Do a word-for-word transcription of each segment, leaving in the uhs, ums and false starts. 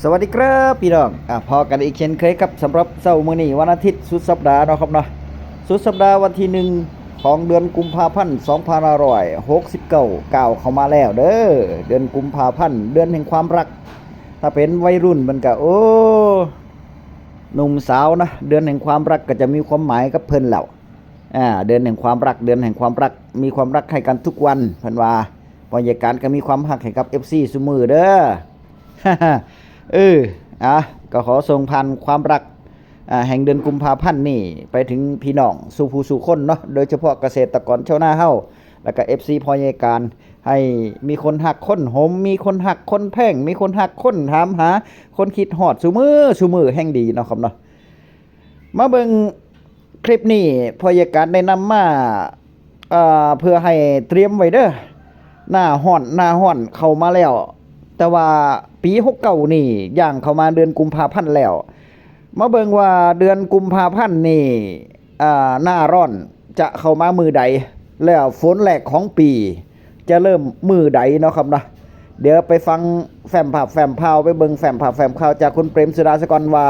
สวัสดีครับพี่น้อง อ่ะ พอกันอีกเช่นเคยครับ สำหรับเช้ามื้อนี้วันอาทิตย์สุดสัปดาห์เนาะครับเนาะ สุดสัปดาห์วันที่หนึ่งของเดือนกุมภาพันธ์ สองพันห้าร้อยหกสิบเก้า ก้าวเข้ามาแล้วเด้อ เดือนกุมภาพันธ์ เดือนแห่งความรัก ถ้าเป็นวัยรุ่นมันก็ โอ้ หนุ่มสาวนะ เดือนแห่งความรักก็จะมีความหมายกับเพิ่นแล้ว อ่า เดือนแห่งความรัก เดือนแห่งความรัก มีความรักให้กันทุกวัน เพิ่นว่า พ่อใหญ่การก็มีความฮักให้กับ เอฟซี ซุมื้อเด้อ เออ อ่ะ ก็ขอส่งผ่านความรัก อ่า แห่งเดือนกุมภาพันธ์นี่ไปถึงพี่น้องสู่ผู้สู่คนเนาะ โดยเฉพาะเกษตรกรชาวนาเฮา แล้วก็ เอฟซี พ่อใหญ่การ ให้มีคนฮักคนหม มีคนฮักคนแพง มีคนฮักคนถามหา คนคิดฮอดซุมื้อซุมื้อแห่งดีเนาะครับเนาะ มาเบิ่งคลิปนี้ พ่อใหญ่การได้นำมา อ่า เพื่อให้เตรียมไว้เด้อ หน้าฮ้อน หน้าฮ้อนเข้ามาแล้ว แต่ว่าปีหกเก้านี่ย่างเข้ามาเดือนกุมภาพันธ์แล้ว มาเบิ่งว่าเดือนกุมภาพันธ์นี่ อ่า หน้าร้อนจะเข้ามามื้อใด แล้วฝนแรกของปีจะเริ่มมื้อใดเนาะครับเนาะ เดี๋ยวไปฟังแฟ้มภาพแฟ้มข่าว ไปเบิ่งแฟ้มภาพแฟ้มข่าวจากคุณเปรมสุดาซะก่อนว่า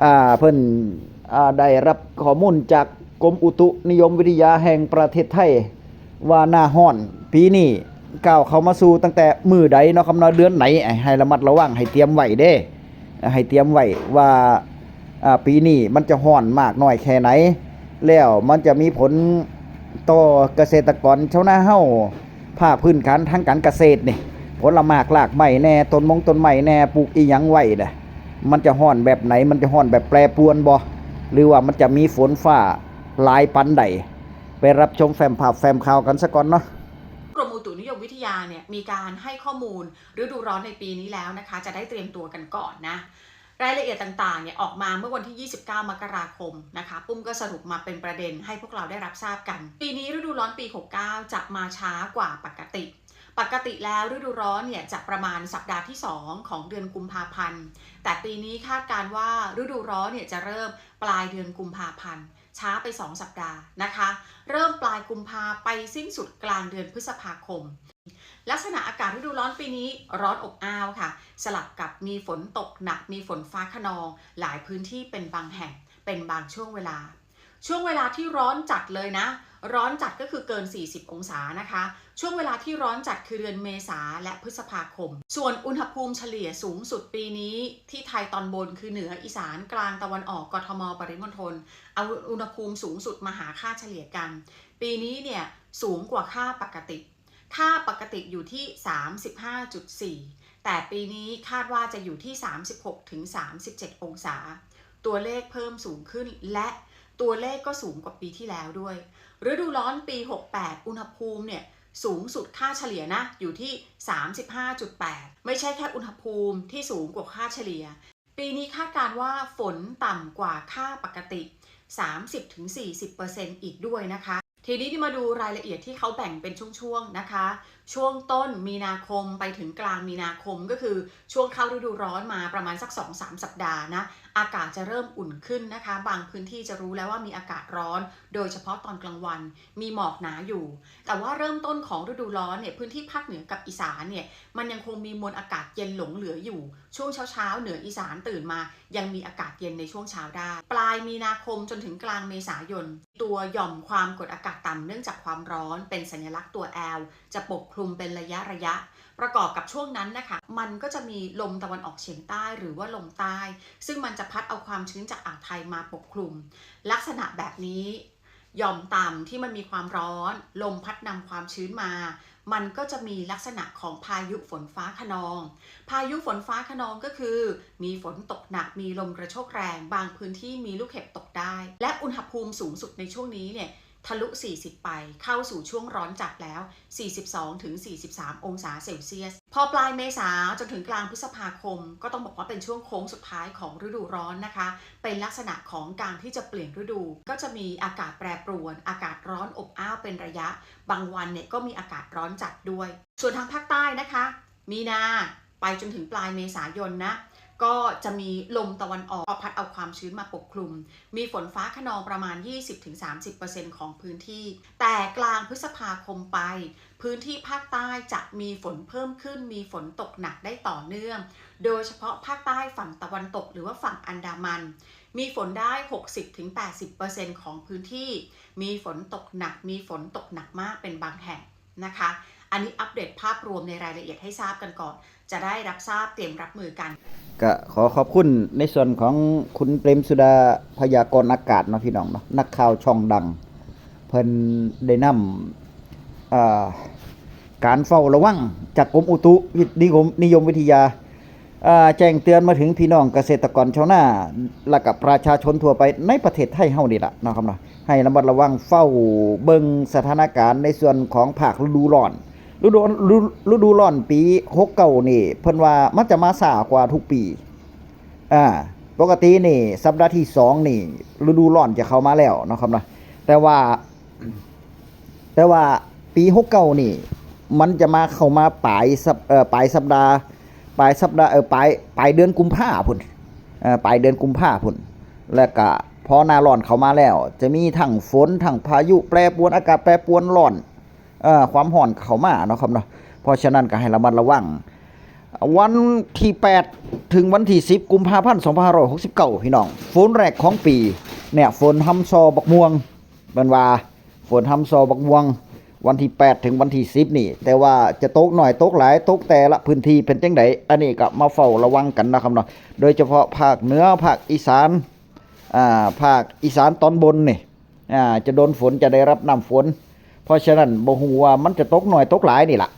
อ่า เพิ่น อ่า ได้รับข้อมูลจากกรมอุตุนิยมวิทยาแห่งประเทศไทย ว่าหน้าฮ้อนปีนี้ก้าวเข้ามาสู่ตั้งแต่มื้อใดเนาะครับเนาะ เดือนไหน ให้ระมัดระวัง ให้เตรียมไว้เด้ ให้เตรียมไว้ว่า อ่า ปีนี้มันจะฮ้อนมากน้อยแค่ไหน แล้วมันจะมีผลต่อเกษตรกรชาวนาเฮา ภาคพื้นฐานทางการเกษตรนี่ ผลหมากรากไม้แน่ ต้นมงต้นไม้แน่ ปลูกอีหยังไว้น่ะ มันจะฮ้อนแบบไหน มันจะฮ้อนแบบแปรปรวนบ่ หรือว่ามันจะมีฝนฟ้าหลายปานใด ไปรับชมแฟ้มภาพแฟ้มข่าวกันซะก่อนเนาะ กรมอุตุนิยมวิทยาเนี่ยมีการให้ข้อมูลฤดูร้อนในปีนี้แล้วนะคะ จะได้เตรียมตัวกันก่อนนะ รายละเอียดต่างๆเนี่ยออกมาเมื่อวันที่ ยี่สิบเก้า มกราคมนะคะ ปุ้มก็สรุปมาเป็นประเด็นให้พวกเราได้รับทราบกัน ปีนี้ฤดูร้อนปี หกเก้า จะมาช้ากว่าปกติ ปกติแล้วฤดูร้อนเนี่ยจะประมาณสัปดาห์ที่ สอง ของเดือนกุมภาพันธ์ แต่ปีนี้คาดการณ์ว่าฤดูร้อนเนี่ยจะเริ่มปลายเดือนกุมภาพันธ์ ช้าไป สอง สัปดาห์นะคะ เริ่มปลายกุมภาไปสิ้นสุดกลางเดือนพฤษภาคม ลักษณะอากาศฤดูร้อนปีนี้ร้อนอบอ้าวค่ะ สลับกับมีฝนตกหนัก มีฝนฟ้าคะนอง หลายพื้นที่เป็นบางแห่ง เป็นบางช่วงเวลา ช่วงเวลาที่ร้อนจัดเลยนะ ร้อนจัดก็คือเกิน สี่สิบ องศานะคะ ช่วงเวลาที่ร้อนจัดคือเดือนเมษาและพฤษภาคม ส่วนอุณหภูมิเฉลี่ยสูงสุดปีนี้ที่ไทยตอนบนคือเหนืออีสานกลางตะวันออก กทม ปริมณฑล เอาอุณหภูมิสูงสุดมาหาค่าเฉลี่ยกัน ปีนี้เนี่ยสูงกว่าค่าปกติ ค่าปกติอยู่ที่ สามสิบห้าจุดสี่ แต่ปีนี้คาดว่าจะอยู่ที่ สามสิบหกถึงสามสิบเจ็ด องศา ตัวเลขเพิ่มสูงขึ้น และตัวเลขก็สูงกว่าปีที่แล้วด้วย ฤดูร้อนปี หกแปด อุณหภูมิเนี่ยสูงสุดค่าเฉลี่ยนะ อยู่ที่ สามสิบห้าจุดแปด ไม่ใช่แค่อุณหภูมิที่สูงกว่าค่าเฉลี่ย ปีนี้คาดการณ์ว่าฝนต่ำกว่าค่าปกติ สามสิบถึงสี่สิบเปอร์เซ็นต์ อีกด้วยนะคะ ทีนี้ที่มาดูรายละเอียดที่เขาแบ่งเป็นช่วงๆนะคะ ช่วงต้นมีนาคมไปถึงกลางมีนาคม ก็คือช่วงเข้าฤดูร้อนมาประมาณสัก สองสาม สัปดาห์นะ อากาศจะเริ่มอุ่นขึ้นนะคะ บางพื้นที่จะรู้แล้วว่ามีอากาศร้อน โดยเฉพาะตอนกลางวัน มีหมอกหนาอยู่ แต่ว่าเริ่มต้นของฤดูร้อนเนี่ย พื้นที่ภาคเหนือกับอีสานเนี่ย มันยังคงมีมวลอากาศเย็นหลงเหลืออยู่ ช่วงเช้าๆ เหนืออีสานตื่นมา ยังมีอากาศเย็นในช่วงเช้าได้ ปลายมีนาคมจนถึงกลางเมษายน ตัวหย่อมความกดอากาศต่ำเนื่องจากความร้อนเป็นสัญลักษณ์ตัว L จะปกคลุมเป็นระยะระยะ ประกอบกับช่วงนั้นนะคะ มันก็จะมีลมตะวันออกเฉียงใต้หรือว่าลมใต้ ซึ่งมันจะพัดเอาความชื้นจากอ่าวไทยมาปกคลุม ลักษณะแบบนี้ หย่อมต่ำที่มันมีความร้อน ลมพัดนำความชื้นมา มันก็จะมีลักษณะของพายุฝนฟ้าคะนอง พายุฝนฟ้าคะนองก็คือ มีฝนตกหนัก มีลมกระโชกแรง บางพื้นที่มีลูกเห็บตกได้ และอุณหภูมิสูงสุดในช่วงนี้เนี่ยทะลุ สี่สิบ ไป เข้าสู่ช่วงร้อนจัดแล้ว สี่สิบสองถึงสี่สิบสาม องศาเซลเซียส พอปลายเมษาจนถึงกลางพฤษภาคม ก็ต้องบอกว่าเป็นช่วงโค้งสุดท้ายของฤดูร้อนนะคะ เป็นลักษณะของการที่จะเปลี่ยนฤดู ก็จะมีอากาศแปรปรวน อากาศร้อนอบอ้าวเป็นระยะ บางวันเนี่ยก็มีอากาศร้อนจัดด้วย ส่วนทางภาคใต้นะคะ มีนาไปจนถึงปลายเมษายนนะ ก็จะมีลมตะวันออกพัดเอาความชื้นมาปกคลุม มีฝนฟ้าคะนองประมาณ ยี่สิบถึงสามสิบเปอร์เซ็นต์ ของพื้นที่ แต่กลางพฤษภาคมไป พื้นที่ภาคใต้จะมีฝนเพิ่มขึ้น มีฝนตกหนักได้ต่อเนื่อง โดยเฉพาะภาคใต้ฝั่งตะวันตกหรือว่าฝั่งอันดามัน มีฝนได้ หกสิบถึงแปดสิบเปอร์เซ็นต์ ของพื้นที่ มีฝนตกหนัก มีฝนตกหนักมากเป็นบางแห่งนะคะ อันนี้อัปเดตภาพรวมในรายละเอียดให้ทราบกันก่อน จะได้รับทราบเตรียมรับมือกัน ก็ขอขอบคุณในส่วนของคุณเปรมสุดาพยากรณ์อากาศเนาะพี่น้องเนาะ นักข่าวช่องดัง เพิ่นได้นำอ่าการเฝ้าระวังจากกรมอุตุนิยมนิยมวิทยาอ่าแจ้งเตือนมาถึงพี่น้องเกษตรกรชาวนา และกับประชาชนทั่วไปในประเทศไทยเฮานี่ล่ะเนาะครับเนาะ ให้ระมัดระวังเฝ้าเบิ่งสถานการณ์ในส่วนของภาคฤดูร้อน ฤดูฤดูฤดูร้อนปีหกเก้านี่ เพิ่นว่ามันจะมาช้ากว่าทุกปี อ่า ปกตินี่สัปดาห์ที่สองนี่ ฤดูร้อนจะเข้ามาแล้วเนาะครับเนาะ แต่ว่า แต่ว่าปีหกเก้านี่ มันจะมาเข้ามาปลายสัปเอ่อปลายสัปดาห์ ปลายสัปดาห์เอ่อปลายปลายเดือนกุมภาพุ้นเอ่อปลายเดือนกุมภาพุ้น แล้วก็พอหน้าร้อนเข้ามาแล้ว จะมีทั้งฝนทั้งพายุแปรปรวน อากาศแปรปรวน ร้อนเอ่อความร้อนเข้ามาเนาะครับเนาะ เพราะฉะนั้นก็ให้ระมัดระวัง วันที่แปดถึงวันที่สิบกุมภาพันธ์สองพันห้าร้อยหกสิบเก้าพี่น้อง ฝนแรกของปี เนี่ย ฝนฮำซอบักม่วง เพิ่นว่าฝนฮำซอบักม่วง วันที่แปดถึงวันที่สิบนี่ แต่ว่าจะตกหน่อยตกหลาย ตกแต่ละพื้นที่เป็นจังได อันนี้ก็มาเฝ้าระวังกันนะครับเนาะ โดยเฉพาะภาคเหนือ ภาคอีสาน อ่า ภาคอีสานตอนบนนี่ อ่า จะโดนฝน จะได้รับน้ำฝน เพราะฉะนั้นบ่ฮู้ว่ามันจะตกหน่อยตกหลายนี่ล่ะ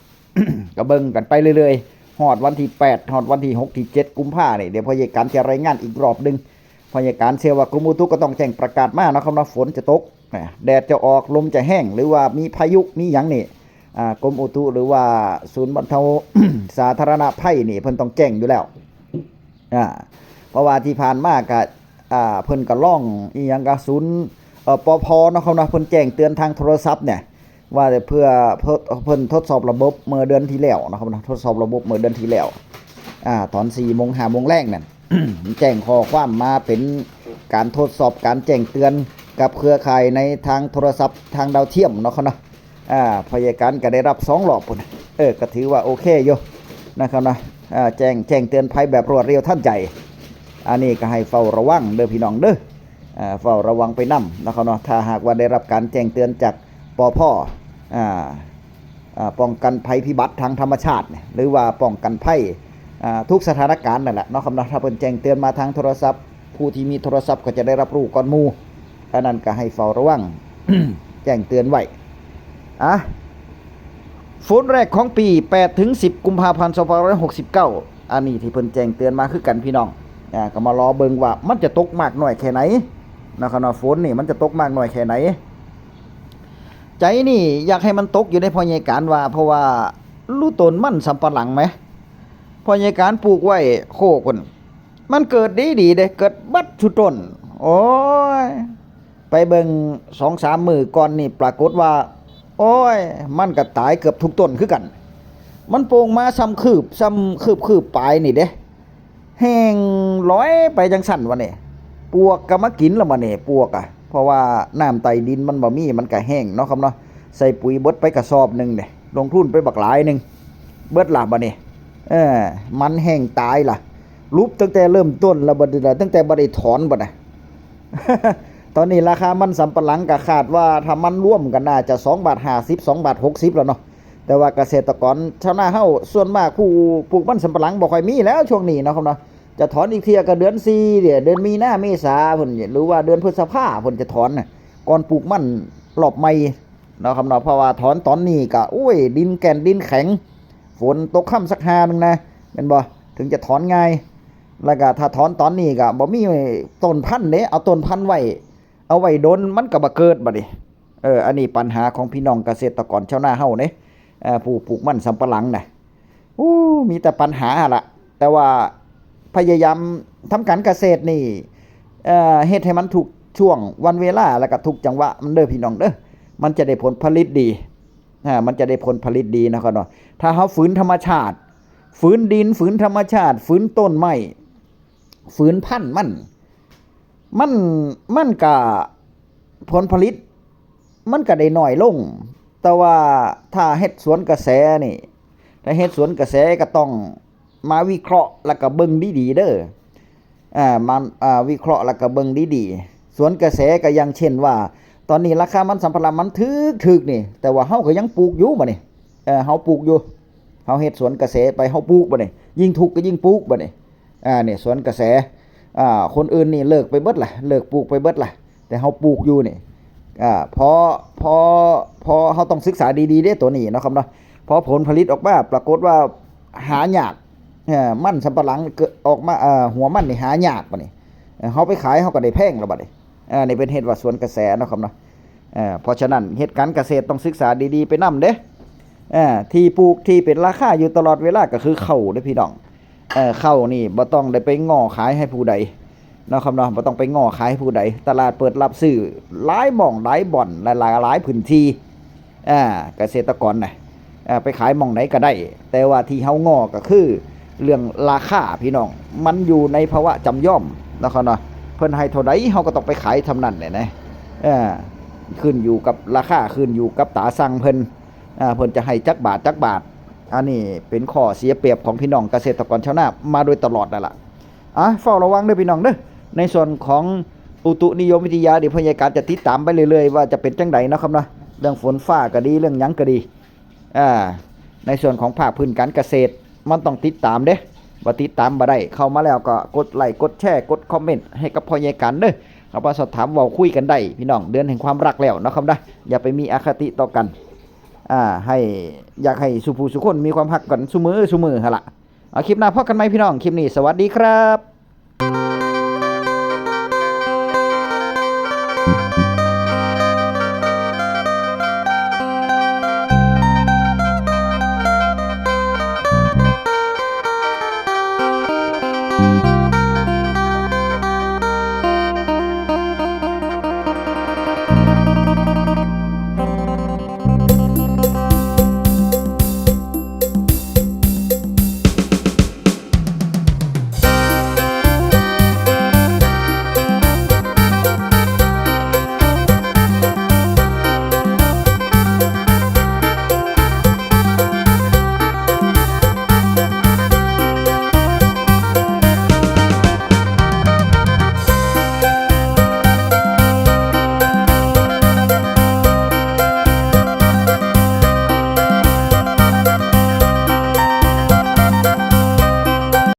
ก็เบิ่งกันไปเรื่อยๆ ฮอดวันที่แปด ฮอดวันที่หก ที่เจ็ด กุมภานี่ เดี๋ยวพยากรณ์จะรายงานอีกรอบหนึ่ง พยากรณ์เชื่อว่ากรมอุตุก็ต้องแจ้งประกาศมาเนาะครับเนาะ ฝนจะตก อ่า แดดจะออก ลมจะแห้ง หรือว่ามีพายุ มีหยังนี่ อ่า กรมอุตุ หรือว่าศูนย์บรรเทา สาธารณภัยนี่ เพิ่นต้องแจ้งอยู่แล้ว อ่า เพราะว่าที่ผ่านมาก็ อ่า เพิ่นก็ร้องอีหยังก็ศูนย์ เอ่อ ปภ เนาะครับเนาะ เพิ่นแจ้งเตือนทางโทรศัพท์เนี่ย ว่าเพื่อ เพิ่น เพิ่นทดสอบระบบเมื่อเดือนที่แล้วเนาะครับเนาะ ทดสอบระบบเมื่อเดือนที่แล้ว อ่า ตอนสี่โมง ห้าโมงแลงนั่น แจ้งข้อความมาเป็นการทดสอบการแจ้งเตือนกับเครือข่ายในทางโทรศัพท์ทางดาวเทียมเนาะครับเนาะ อ่า พยากรณ์ก็ได้รับสองรอบพุ้น เออ ก็ถือว่าโอเคอยู่นะครับเนาะ อ่า แจ้ง แจ้งเตือนภัยแบบรวดเร็วทันใจ อันนี้ก็ให้เฝ้าระวังเด้อพี่น้องเด้อ อ่า เฝ้าระวังไปนำนะครับเนาะ ถ้าหากว่าได้รับการแจ้งเตือนจาก ปภ อ่า อ่า ป้องกันภัยพิบัติทางธรรมชาติเนี่ย หรือว่าป้องกันภัย อ่า ทุกสถานการณ์นั่นแหละเนาะครับเนาะ ถ้าเพิ่นแจ้งเตือนมาทางโทรศัพท์ ผู้ที่มีโทรศัพท์ก็จะได้รับรู้ก่อนหมู่ อันนั้นก็ให้เฝ้าระวัง แจ้งเตือนไว้ อ่ะ ฝนแรกของปี แปดถึงสิบ กุมภาพันธ์ สองพันห้าร้อยหกสิบเก้า อันนี้ที่เพิ่นแจ้งเตือนมาคือกันพี่น้อง อ่า ก็มารอเบิ่งว่ามันจะตกมากน้อยแค่ไหนนะครับเนาะ ฝนนี่มันจะตกมากน้อยแค่ไหน ใจนี่อยากให้มันตกอยู่ในพ่อใหญ่การว่า เพราะว่ารู้ต้นมันสำปะหลังไหม พ่อใหญ่การปลูกไว้โคกพุ้น มันเกิดดีดีเด้ เกิดบัดชุต้น โอ้ย ไปเบิ่งสองสามมื้อก่อนนี่ปรากฏว่า โอ้ย มันก็ตายเกือบทุกต้นคือกัน มันโป่งมาซ้ำคืบ ซ้ำคืบคืบปลายนี่เด้ แห้งลอยไปจังซั่นวะนี่ ปวกก็มากินแล้วบัดนี้ ปวกอะ เพราะว่าน้ำใต้ดินมันบ่มี มันก็แห้งเนาะครับเนาะ ใส่ปุ๋ยเบิดไปกระสอบหนึ่งเด้ ลงทุนไปบักหลายหนึ่ง เบิดละบัดนี้ เออ มันแห้งตายละ ลุบตั้งแต่เริ่มต้นแล้วบัดนี้ละ ตั้งแต่บ่ได้ถอนบัดน่ะ ตอนนี้ราคามันสำปะหลังก็คาดว่าถ้ามันรวมกันน่าจะสองบาทห้าสิบ สองบาทหกสิบแล้วเนาะ แต่ว่าเกษตรกรชาวนาเฮาส่วนมากผู้ปลูกมันสำปะหลังบ่ค่อยมีแล้วช่วงนี้เนาะครับเนาะ จะถอนอีกเทื่อก็เดือนสี่เด้ เดือนมีนาเมษาพุ้น หรือว่าเดือนพฤษภาพุ้นจะถอนน่ะ ก่อนปลูกมันรอบใหม่เนาะครับเนาะ เพราะว่าถอนตอนนี้ก็ โอ้ย ดินแก่นดินแข็ง ฝนตกค่ำสักหาหนึ่งนะ แม่นบ่ ถึงจะถอนง่าย แล้วก็ถ้าถอนตอนนี้ก็บ่มีต้นพันธุ์เด้ เอาต้นพันธุ์ไว้ เอาไว้โดนมันก็บ่เกิดบัดนี้ เออ อันนี้ปัญหาของพี่น้องเกษตรกรชาวนาเฮาเด้ เอ่อ ผู้ปลูกมันสำปะหลังน่ะ อู้ มีแต่ปัญหาหั่นละ แต่ว่าพยายามทำการเกษตรนี่ เอ่อ เฮ็ดให้มันถูกช่วงวันเวลา แล้วก็ถูกจังหวะมันเด้อพี่น้องเด้อ มันจะได้ผลผลิตดี อ่า มันจะได้ผลผลิตดีนะครับเนาะ ถ้าเฮาฝืนธรรมชาติ ฝืนดิน ฝืนธรรมชาติ ฝืนต้นไม้ ฝืนพันธุ์มัน มัน มันก็ผลผลิต มันก็ได้น้อยลง แต่ว่าถ้าเฮ็ดสวนกระแสนี่ ถ้าเฮ็ดสวนกระแสก็ต้อง มาวิเคราะห์แล้วก็เบิ่งดีๆเด้อ อ่า มัน อ่า วิเคราะห์แล้วก็เบิ่งดีๆ สวนกระแสก็อย่างเช่นว่า ตอนนี้ราคามันสำปะหลังมันถูกๆนี่ แต่ว่าเฮาก็ยังปลูกอยู่บัดนี้ เออ เฮาปลูกอยู่ เฮาเฮ็ดสวนกระแสไป เฮาปลูกบัดนี้ ยิ่งถูกก็ยิ่งปลูกบัดนี้ อ่า เนี่ย สวนกระแส อ่า คนอื่นนี่เลิกไปเบิดละ เลิกปลูกไปเบิดละ แต่เฮาปลูกอยู่นี่ อ่า พอ พอ พอเฮาต้องศึกษาดีๆเด้ตัวนี้เนาะครับเนาะ พอผลผลิตออกมา ปรากฏว่าหายาก เอ่อ มันสำปะหลังเกิดออกมา เอ่อ หัวมันนี่หายากบัดนี้ เอ่อ เฮาไปขายเฮาก็ได้แพงแล้วบัดนี้ เอ่อ นี่เป็นเหตุว่าสวนกระแสเนาะครับเนาะ เอ่อ เพราะฉะนั้นเฮ็ดการเกษตรต้องศึกษาดีๆไปนำเด้ เอ่อ ที่ปลูกที่เป็นราคาอยู่ตลอดเวลาก็คือข้าวเด้อพี่น้อง เอ่อ ข้าวนี่บ่ต้องได้ไปง้อขายให้ผู้ใดเนาะครับเนาะ บ่ต้องไปง้อขายให้ผู้ใด ตลาดเปิดรับซื้อหลายหม่องหลายบ่อน หลายๆ หลายพื้นที่ อ่า เกษตรกรนะ อ่า ไปขายหม่องไหนก็ได้ แต่ว่าที่เฮาง้อก็คือเรื่องราคาพี่น้อง มันอยู่ในภาวะจำยอมเนาะครับเนาะ เพิ่นให้เท่าใดเฮาก็ต้องไปขายเท่านั้นแหละนะ เออ ขึ้นอยู่กับราคา ขึ้นอยู่กับตาสั่งเพิ่น อ่า เพิ่นจะให้จักบาทจักบาท อันนี้เป็นข้อเสียเปรียบของพี่น้องเกษตรกรชาวนามาโดยตลอดนั่นล่ะ อ่ะ เฝ้าระวังเด้อพี่น้องเด้อ ในส่วนของอุตุนิยมวิทยา เดี๋ยวพยากรณ์จะติดตามไปเรื่อยๆว่าจะเป็นจังใดเนาะครับเนาะ เรื่องฝนฟ้าก็ดี เรื่องหยังก็ดี อ่า ในส่วนของภาคพื้นการเกษตร มันต้องติดตามเด้ บ่ติดตามบ่ได้ เข้ามาแล้วก็กดไลค์ กดแชร์ กดคอมเมนต์ให้กับพ่อใหญ่กันเด้อ เข้ามาสอบถามเว้าคุยกันได้พี่น้อง เดือนแห่งความรักแล้วเนาะครับนะ อย่าไปมีอคติต่อกัน อ่า ให้ อยากให้สู่ผู้สู่คนมีความฮักกันซุมื้อซุมื้อหั่นล่ะ เอา คลิปหน้าพบกันใหม่พี่น้อง คลิปนี้สวัสดีครับ